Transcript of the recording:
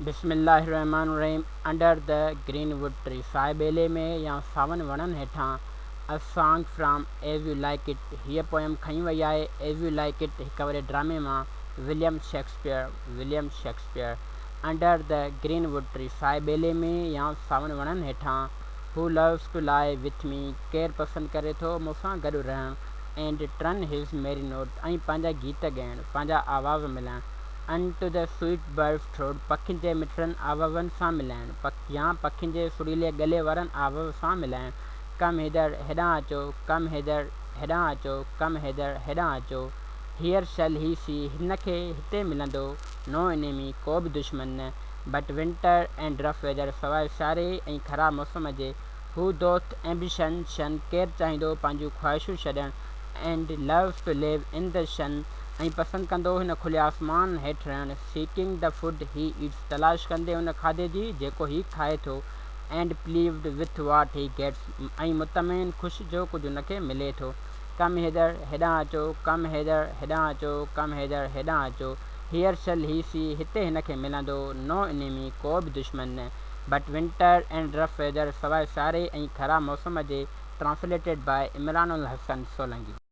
بسم الله الرحمٰن الرحيم under the green wood tree سائي ٻيلي ۾ يا ساون وڻن هيٺان a song from as you like it هيء پوئم کنئي وئي آهي ايز you like it هڪ وڏي ڊرامي مان William Shakespeare William Shakespeare under the green wood tree سائي ٻيلي ۾ يا ساون وڻن هيٺان who loves to lie with me ڪير پسند ڪري ٿو مون سان گڏ رهڻ and turn his merry note ۽ پنهنجا گيت ڳائڻ پنهنجا آواز ملائڻ unto the sweet bird's throat پکين جي مٺڙن آوازن سان ملائڻ يا پکين جي سريلي ڳلي وارن آواز سان ملائڻ ڪم هيدر هيڏانهن اچو ڪم هيدر هيڏانهن اچو ڪم هيدر هيڏانهن اچو هيئر شل هي سي هن کي هتي ملندو نو انيمي ڪو به دشمن نه but winter and rough weather سواء سياري ۽ خراب موسم جي هو دوٿ ايمبيشن شن ڪير چاهيندو پنهنجون خواهشون ڇڏڻ and loves to live in the sun ۽ پسند ڪندو هن کلي آسمان هيٺ رهڻ seeking the food he eats تلاش ڪندي ان کاڌي جي جيڪو هي کائي ٿو and pleased with what he gets ۽ مطمئن خوش جو ڪجهه ان کي ملي ٿو ڪم هيدر هيڏانهن اچو ڪم هيدر هيڏانهن اچو ڪم هيدر هيڏانهن اچو هيئر شل هي سي هتي هن کي ملندو نو انيمي ڪو به دشمن نه but winter and rough weather سواء سياري ۽ خراب موسم جي translated by Imran ul Hassan Solangi.